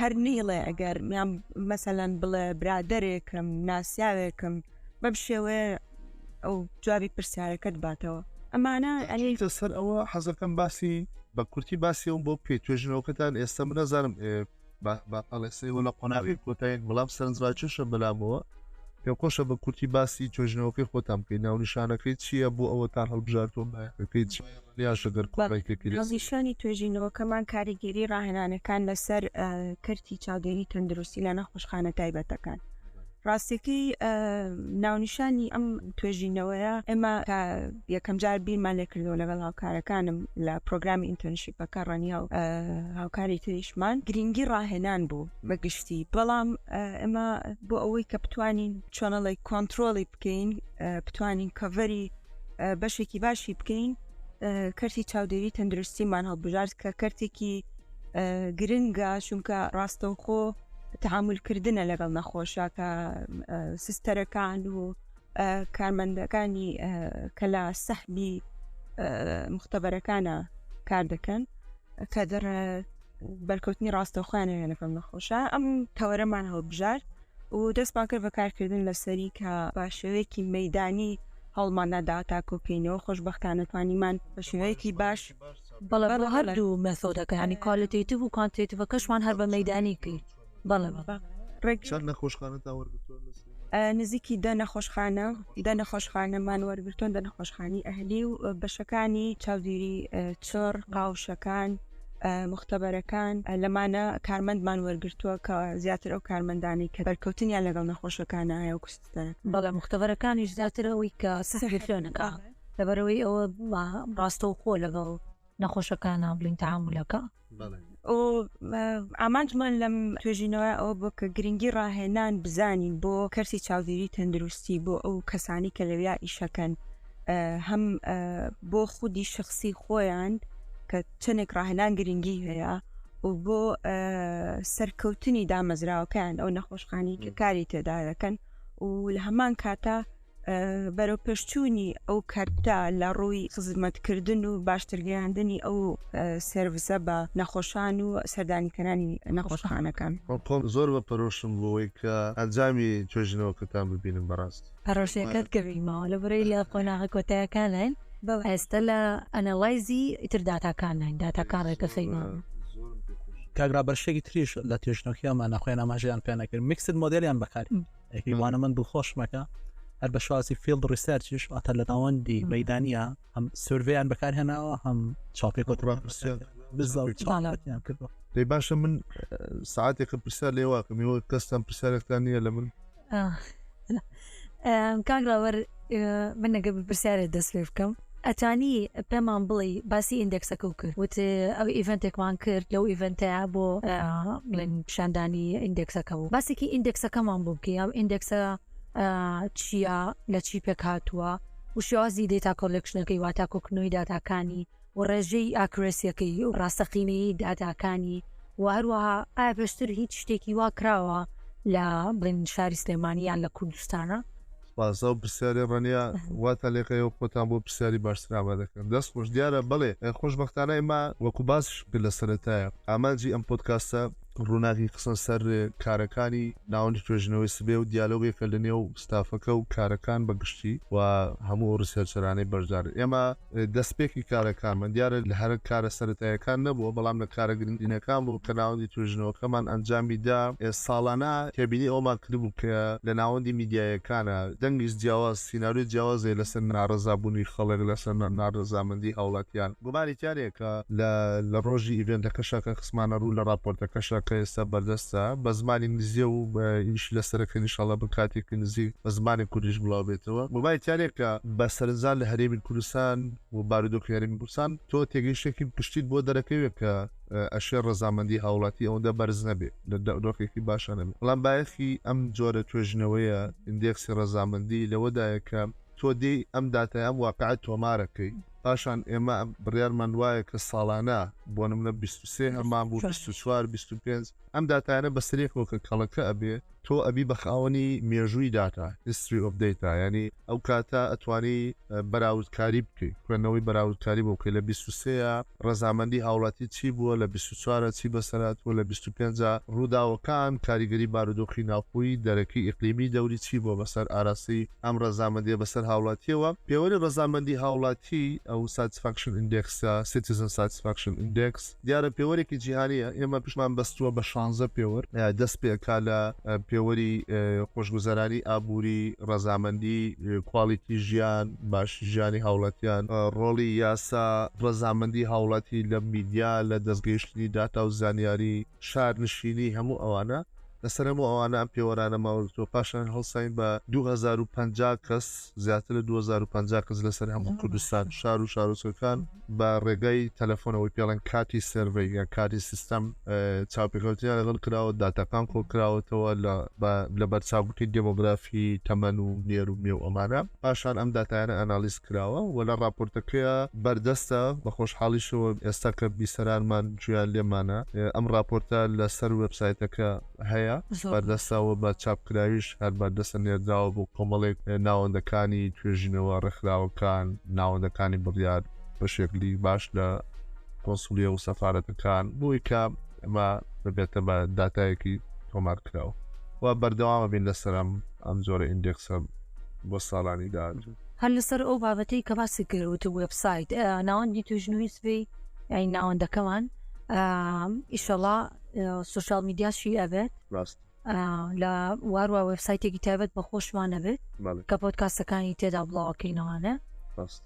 هەر نیڵێ ئەگەر میان مەسەلەن بڵێ برادێکم ناسیاوێکم بەم شێوەیە ئەو جوابی پرسیارەکەت باتەوە ئەمانە ئەنی سەر ئەوە حەزەکەم باسی بە کورتی باسی ئەو بۆ پێ توێژینەوەکەتان ئێستا من نەزانم ئەڵێسەوە لە قۆناغی کۆتایی بەڵام سەرنجڕاکێشە بەلامەوە پێم خۆشە بە کورتی باسی توێژینەوەکەی خۆتان بکەین ناونیشانەکەی چییە بۆ ئەوەتان هەڵبژاردووە بایەخەکەی چییە یاشە گەر کۆڕێکێکی لەسەر. ناونیشانی توێژینەوەکەمان کاریگەری ڕاهێنانەکان لەسەر کەرتی چاودێری تەندروستی لە نەخۆشخانە تایبەتەکان. ڕاستیەکەی ناونیشانی ئەم توێژینەوەیە ئێمە کە یەکەم جار بیرمان لێکردەوە لەگەڵ هاوکارەکانم لە پرۆگرامی internship ەکە ڕەنیا و هاوکاری تریشمان گرنگی ڕاهێنان بوو بە گشتی بەڵام ئێمە بۆ ئەوەی کە بتوانین چۆنەڵی کۆنتترۆلی بکەین بتوانین cover ی بەشێکی باشی بکەین کەرتی چاودێری تەندروستیمان هەڵبژارد کە کەرتێکی گرنگە چونکە ڕاستەوخۆ تەعامولکردنە لەگەڵ نەخۆشە کە سستەرەکان و کارمەندەکانی کە لە سەحبی مختبەرەکانە کار دەکەن کە دەر بەرکەوتنی ڕاستەوخۆیان هەیە لەگەڵ نەخۆشە ئەم تەوەرەمان هەڵبژارد و دەستمان کرد بە کارکردن لەسەری کە بە شێوەیەکی مەدانی هەوڵماندا داتا کۆکەینەوە خۆشببختانە توانیمان بە شێوەیەکی باش بەڵێ بۆ هەردوو مێثۆدەکە یانی qualitative و quantitative ەکەشمان هەر بە مەیدانی کرد بەڵێ بەڵێ. ڕێک چەند نەخۆشخانەتان وەرگرتووە لە سلێمانی؟ نزیکی دە نەخۆشخانە دە نەخۆشخانەمان وەرگرتوون دە نەخۆشخانی ئەهلی و بەشەکانی چاودێری چڕ قاوشەکان مختبەرەکان لەمانە کارمەندمان وەرگرتووە کە زیاتر ئەو کارمەندانی کە بەرکەوتنیان لەگەڵ نەخۆشەکانە هەیە و کوستەرەکان. بەڵێ مختبەرەکانیش زیاتر ئەوەی کە سەحبی خوێنەکە لەبەرئەوەی ئەوە ڕاستەوخۆ لەگەڵ نەخۆشەکانە بڵین تەعامولەکە. ئامانجمان لەم توێژینەوە ئەوە بوو کە گرنگی ڕاهێنان بزانین بۆ کەرتی چاودێری تەندروستی بۆ ئەو کەسانی کە لەویا ئیشەکەن هەم بۆ خودی شخصی خۆیان کە چەندێک ڕاهێنان گرنگی هەیە و بۆ سەرکەوتنی دامەزراوەکان ئەو نەخۆشخانی کە کاری تێدا دەکەن و لە هەمان کاتا بەرەوپێشچوونی ئەو کەرتە لە ڕووی خزمەتکردن و باشترگەیاندنی ئەو سێرڤسە بە نەخۆشان و سەردانیکەرانی نەخۆشخانەکان. خۆم زۆر بە پەرۆشم بۆوەی کە ئەنجامی توێژینەوەکەتان ببینم بەڕاستی. پەرۆشیەکەت کەمی ماوە لەبەرئەوەی لە قۆناغە کۆتایەکانین ئێستا لە analyze ی ئیتر داتاکانین داتاکان ڕێکەخەینەوە. کاک ڕابەر شتێکی تریش لە توێژینەوەکەیانمان خۆیان ئاماژەیان پێ نەکرد mixed model یان بەکار هیوانە من دڵخۆشمەکە هەر بە شوازی field research یش واتە لە ناوەندی مەدانیە هەم survey یان بەکارهێناوە هەم چاپێکەوتیان کردووە. دەی باشە من ساعتێکە پرسیار لێواکەم ئێوە کەستان پرسیارێکتان نییە لە من؟ کاک ڕاوەر من ئەگەر بە پرسیارێک دەست پێ بکەم ئەتانی پێمان بڵێ باسی index ەکە و کرد وت ئەو event ێکمان کرد لەو event ەیە بۆ بڵێن پیشاندانی index ەکە بوو باسێکی index ەکەمان بۆ بکەی ئەو index ە چییە لە چی پێک هاتووە و شێوازی data collection ەکەی واتا کۆکردنەوەی داتاکانی و ڕێژەی accuracy ەکەی و ڕاستەقینەیی داتاکانی و هەروەها ئایا پێشتر هیچ شتێکی وا کراوە لە بڵێن شاری سلێمانی یان لە کوردستانە؟ سپاس ئەو پرسیارەی ڕەنیا واتان لێکەیەوە خۆتان بۆ پرسیاری باشتر ئامادەکەن. دەست خۆش. دیارە بەڵێ خۆشبەختانە ئێمە وەکو باسیش کرد لە سەرەتایە ئامانجی ئەم پۆدکاستە ڕووناکی خستنە سەر کارەکانی ناوەندی توێژینەوەی سبەی و دیالۆگێکە لە نێو ستافەکە و کارەکان بە گشتی و هەموو ئەو researcher انەی بەشدارن. ئێمە دەستپێکی کارەکانمان دیارە لە هەر کارە سەرەتاییەکان نەبووە، بەڵام لە کارە گرنگترینەکان بوو کە ناوەندی توێژینەوەکەمان ئەنجامی دا. ساڵانە تێبینی ئەوەمان کردبوو کە لە ناوەندی میدیاییەکانە دەنگی جیاواز، سیناریۆی جیاواز هەیە لەسەر ناڕەزابوونی خەڵک، لەسەر ناڕەزامەندی هاوڵاتیان. گومانی تیا نییە کە لە لە ڕۆژی event ەکەشا کە خستمانە ڕوو، لە ڕاپۆرتەکەشا کە ئێستا بەردەستە بە زمانی ئینگلیزییە و ئیشی لەسەرەکەین ئینشاڵڵا بە کاتێکی نزیک بە زمانی کوردیش بڵاو بێتەوە. گومانی تیا نییە کە بە سەرنجدان لە هەرێمی کوردستان و بارودۆخی هەرێمی کوردستان، تۆ تێگەیشتێکی گشتیت بۆ دەرەکەوێت کە ئەشێ ڕەزامەندی هاوڵاتی ئەوەندە بەرز نەبێ، لە دۆخێکی باشا نەبێ. بەڵام بایەخی ئەم جۆرە توێژینەوەیە، ئیندێکسی ڕەزامەندی، لەوەدایە کە تۆ دێی ئەم داتایە، ئەم واقعە تۆمارەکەی، پاشان ئێمە بڕیارمان وایە کە ساڵانە، بۆ نمونە 23 هەمان بوو، 24، 25، ئەم داتایانە بەسەریەکەوە کە کەڵەکە ئەبێ، تۆ ئەبی بە خاوەنی مێژووی داتا، History of Data، یانی ئەو کاتە ئەتوانی بەراوردکاری بکەی، خوێندنەوەی بەراوردکاری بۆ بکەی لە 23 ە ڕەزامەندی هاوڵاتی چی بووە، لە 24 ە چی بەسەر هاتووە، لە 25 ە ڕووداوەکان، کاریگەری بارودۆخی ناوخۆیی، دەرەکی، ئیقلیمی، دەوری چی بووە بەسەر ئاراستەی ئەم ڕەزامەندیە بەسەر هاوڵاتیەوە. پێوەری ڕەزامەندی هاوڵاتی ئەو Satisfaction Index ە، Citizen Satisfaction Index، دیارە پێوەرێکی جیهانیە، ئێمە پشتمان بەستووە بە شانزە پێوەر، دەست پێ ئەکا لە پێوەری خۆشگوزەرانی ئابووری، ڕەزامەندی، کواڵیتی ژیان، باشی ژیانی هاوڵاتیان، ڕۆڵی یاسا، ڕەزامەندی هاوڵاتی لە میدیا، لە دەستگەیشتنی داتا و زانیاری، شارنشینی، هەموو ئەوانە. لەسەر هەموو ئەوانە ئەم پێوەرانە ماوەتەوە. پاشان هەڵساین بە 2050 کەس، زیاتر لە 2050 کەس لەسەر هەموو کوردستان، شار و شارۆچکەکان بە ڕێگای تەلەفۆنەوەی پێڵێن CATI survey یان CATI system چاوپێکەوتنیان لەگەڵ کراوە، داتاکان کۆکراوەتەوە لە بەرچاوگرتنی دێمۆگرافی، تەمەن و نێر و مێ و ئەمانە. پاشان ئەم داتایانە ئانالیز کراوە و لە ڕاپۆرتەکەیا بەردەستە، بە خۆشحاڵیشەوە ئێستا کە بیسەرانمان گوێیان لێمانە ئەم ڕاپۆرتە لەسەر وێبسایتەکە هەیە بەردەستە و بە چاپکراویش هەر بەردەستە، نێردراوە بۆ کۆمەڵێک ناوەندەکانی توێژینەوە، ڕێکخراوەکان، ناوەندەکانی بڕیار، بەشێکلی باش لە کۆنسولیە و سەفارەتەکان، بۆی کە ئەمە ببێتە بە داتایەکی تۆمارکراو و بەردەوامە بین لەسەر ئەم ئەم جۆرە ئیندێکسە بۆ ساڵانی داهاتوو. هەر لەسەر ئەو بابەتەی کە باست کرد وتت وێبسایت ناوەندی توێژینەوەی سبەی یانی ناوەندەکەمان ئیشەڵا سۆشیال میدیاشی ئەبێت ڕاست لە واروە وێبسایتێکی تایبەت بە خۆشمان نەبێت کە پۆدکاستەکانی تێدا بڵاوەکەینەوانە ڕاست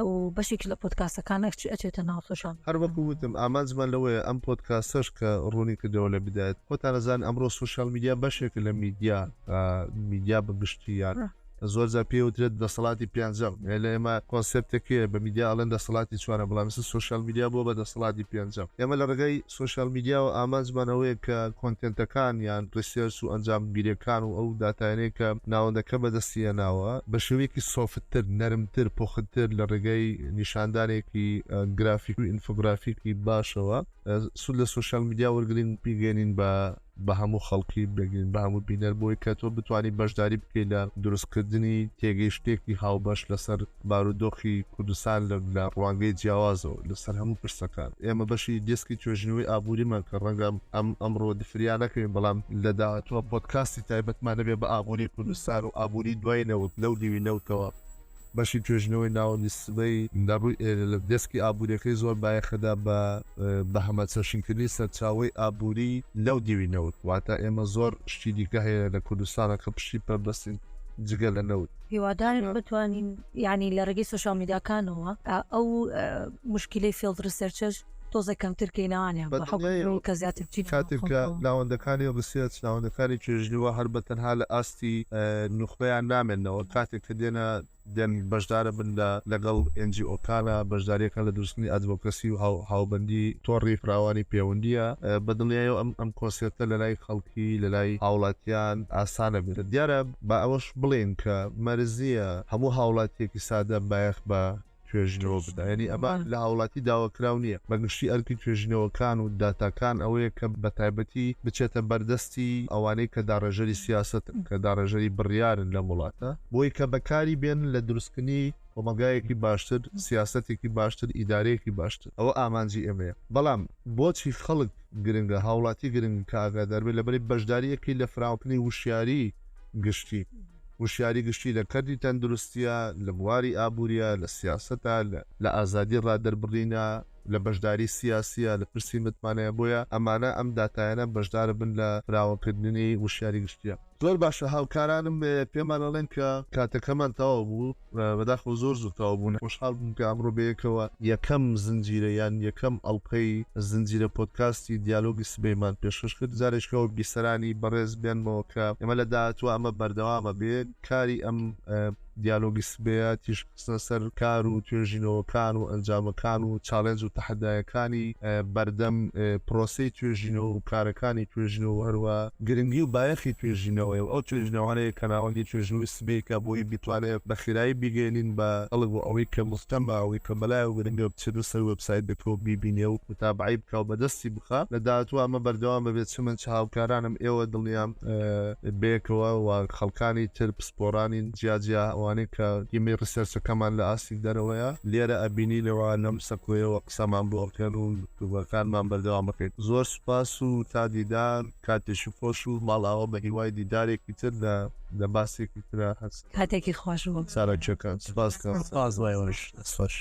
و بەشێک لە پۆدکاستەکان ئەچێتە ناو سۆشیال هەر وەکو وتم ئامانجمان لەوەیە ئەم پۆدکاستەش کە ڕوونی کردەوە لە بدایەت خۆتان ئەزانن ئەمڕۆ سۆشیال میدیا بەشێکە لە میدیا میدیا بە گشتی یان زۆر جار پێی وترێت دەسەڵاتی پێنجەم لە ئێمە concept ێک هەیە بە میدیا ئەڵێن دەسەڵاتی چوارەم بەڵام ئێستا سۆشیال میدیا بووە بە دەسەڵاتی پێنجەم ئێمە لە ڕێگای سۆشیال میدیاوە ئامانجمان ئەوەیە کە content ەکان یان research و ئەنجامگیریەکان و ئەو داتایانەی کە ناوەندەکە بەدەستی هێناوە بە شێوەیەکی soft تر، نەرمتر، پوختتر لە ڕێگای نیشاندانێکی گرافیک و ئینفۆگرافیکی باشەوە سوود لە سۆشیال میدیا وەرگرین و بیگەیەنین بە بە هەموو خەڵکی بگەین بە هەموو بینەر بۆی کە تۆ بتانی بەشداری بکەیت لە دروستکردنی تێگەیشتێکی هاوبەش لەسەر بارودۆخی کوردستان لە ڕوانگەی جیاوازەوە لەسەر هەموو پرسەکان. ئێمە بەشی دێسکی توێژینەوەی ئابووریمان کە ڕەنگە ئەم ئەمڕۆ فریا نەکەوین بەڵام لە داهاتووە پۆدکاستی تایبەتمان هەبێ بە ئابووری کوردستان و ئابووری دوای نەوت لەو دیوی نەوتەوە. بەشی توێژینەوەی ناوەندی سبەی لە ڕووی لە دێسکی ئابووریەکەی زۆر بایەخەدا بە بە هەمەچەشنکردنی سەرچاوەی ئابووری لەو دیوی نەوت واتە ئێمە زۆر شتی دیکە هەیە لە کوردستانە کە پشتی پێ بەستین جگە لە نەوت. هیوادارین بتوانین یانی لە ڕێگەی سۆشیال میدیاکانەوە ئەو موشکیلەی field research ەش تۆزێک کەمتر کەینەوانێ بە دڵنیایەوە کە زیاتر بچینە ناو کاتێک کە خەڵکەوە. ناوەندەکانی research ناوەندەکانی توێژینەوە هەر بە تەنها لە ئاستی نوخبەیان نامێننەوە کاتێک کە دێنە دێن بەشدارە بن لە لەگەڵ NGO کانە بەشداریەکەن لە دروستکردنی advocacy و هاوبەندی تۆڕی فراوانی پێوەندیە بە دڵنیایەوە ئەم ئەم concept ە لە لای خەڵکی لە لای هاوڵاتیان ئاسانە بێت دیارە با ئەوەش بڵێین کە مەرج نییە هەموو هاوڵاتیەکی سادە بایەخ بە. توێژینەوە بدا یعنی ئەمە لە هاوڵاتی داواکراو نییە بە گشتی ئەرکی توێژینەوەکان و داتاکان ئەوەیە کە بە تایبەتی بچێتە بەردەستی ئەوانەی کە داڕێژەری سیاسەتن کە داڕێژەری بڕیارن لەم وڵاتە بۆی کە بەکاری بێن لە دروستکردنی کۆمەڵگایەکی باشتر سیاسەتێکی باشتر ئیدارەیەکی باشتر ئەوە ئامانجی ئێمەیە بەڵام بۆچی خەڵک گرنگە هاوڵاتی گرنگ کە ئاگادار بێت لەبەری بەشداریەکەی لە فراوانکردنی وشیاری گشتی وشیاری گشتی لە کەرتی تەندروستیە، لە بواری ئابووریە، لە سیاسەتە، لە ئازادی ڕادەربڕینە، لە بەشداری سیاسیە، لە پرسی متمانەیە، بۆیە ئەمانە ئەم داتایانە بەشداربن لە فراوانکردنی وشیاری گشتیە. زۆر باشە هاوکارانم پێمان ئەڵێن کە کاتەکەمان تەواو بوو. بەداخەوە زۆر زوو تەواو بوون خۆشحاڵ بووم کە ئەمڕۆ بەیەکەوە یەکەم زنجیرە یان یەکەم ئەڵقەی زنجیرە پۆدکاستی دیالۆگی سبەیمان پێشکەش کرد جارێکەوە بیسەرانی بەڕێز بێنمەوە کە ئێمە لە داهاتووە ئەمە بەردەوامە بێ کاری ئەم دیالۆگی سبەیە تیشک خستنە سەر کار و توێژینەوەکان و ئەنجامەکان و challenge و تەحەدایەکانی بەردەم پرۆسەی توێژینەوە و کارەکانی توێژینەوە و هەروە گرنگی و بایەخی توێژینەوەیە و ئەو توێژینەوانەیە کە ناوەندی توێژینەوەی سبەی کە بۆی بتوانێت بە خێرایی بیگەیەنین بە خەڵک و ئەوەی کە موهتەمە ئەوەی کە بەلایەوە گرنگە بچێتە سەر وێبسایتەکە و بیبینێ و متابەعەی بکا و بەدەستی بخا لە داهاتوو ئەمە بەردەوام ئەبێت چ من چ هاوکارانم ئێوە دڵنیام بەیەکەوە و خەڵکانی تر پسپۆڕانی جیاجیا ئەوانەی کە تیمی research ەکەمان لە ئاستی دەرەوەیە لێرە ئەبینینەوە لەم سەکۆیەوە قسەمان بۆ ئەکەن و گفتوگۆکانمان بەردەوام ئەکەین زۆر سوپاس و تا دیدار کاتێکی خۆش و ماڵئاوا بە هیوای دیدارێکی تر لە لە باسێکی ترا هەر کاتێکی خۆش بوو چالاکیەکان سوپاس کاک سوپاس بۆ ئێوەش دەست خۆش.